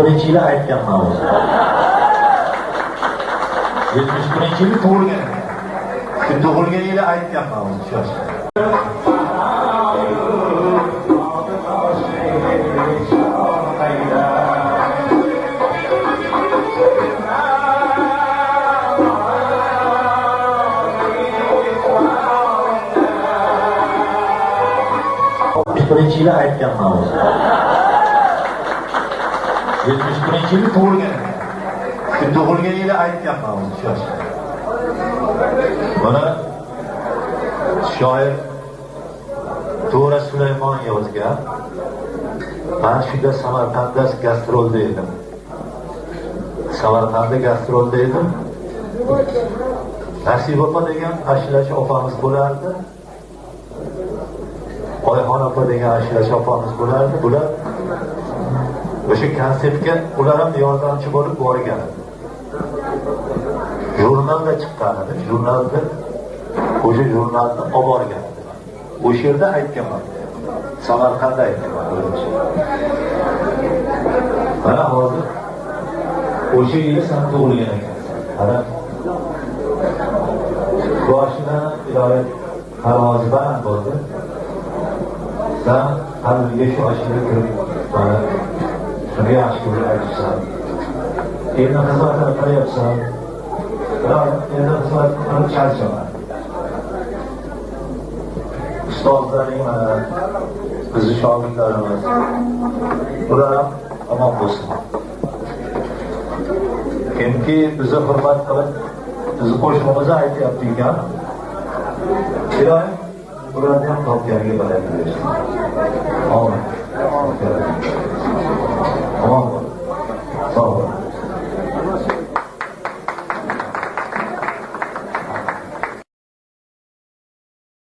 71-yili aytganman o'zi. 71-yili tug'ilgan ekan. Shu tug'ilgan yili aytganman o'zi shu yoshda. 71-yili aytganman o'zi. 71-yili tug'ilgan ekan. Shu tug'ilgan yili aytganman o'zi shu yoshda. Buni shoir To'ra Sulaymon yozgan. Men shunda Samarqandda gastrolda edim. Samarqandda gastrolda edim. Nasiba opa degan ashulachi opamiz bo'lardi. Oyxon opa degan ashulachi opamiz bo'lardi. Bular o'sha konsertga ular ham yordamchi bo'lib borgan. Jurnalda chiqqan edi. Jurnalda o'sha jurnalni olib borgan edi. O'sha yerda aytganman. Samarqandda aytganman birinchi. Mana hozir o'sha yili sen tug'ilgan ekansan. Mana boshini iloyat parvozi baland bo'ldi. Sen qalbingga shu ashula kirib, mana shuni yaxshi ko'rib aytibsan. Endi xizmatini qilyapsan. Endi xizmatini qilib charchama. Ustozlaring mana bizni shogirdlarimiz. Ular ham omon bo'lsin. Kimki bizni hurmat qilib, bizni qo'shig'imizni aytyapti ekan, iloyim ularni ham topganiga baraka bersin. Amin. Omon bo'l.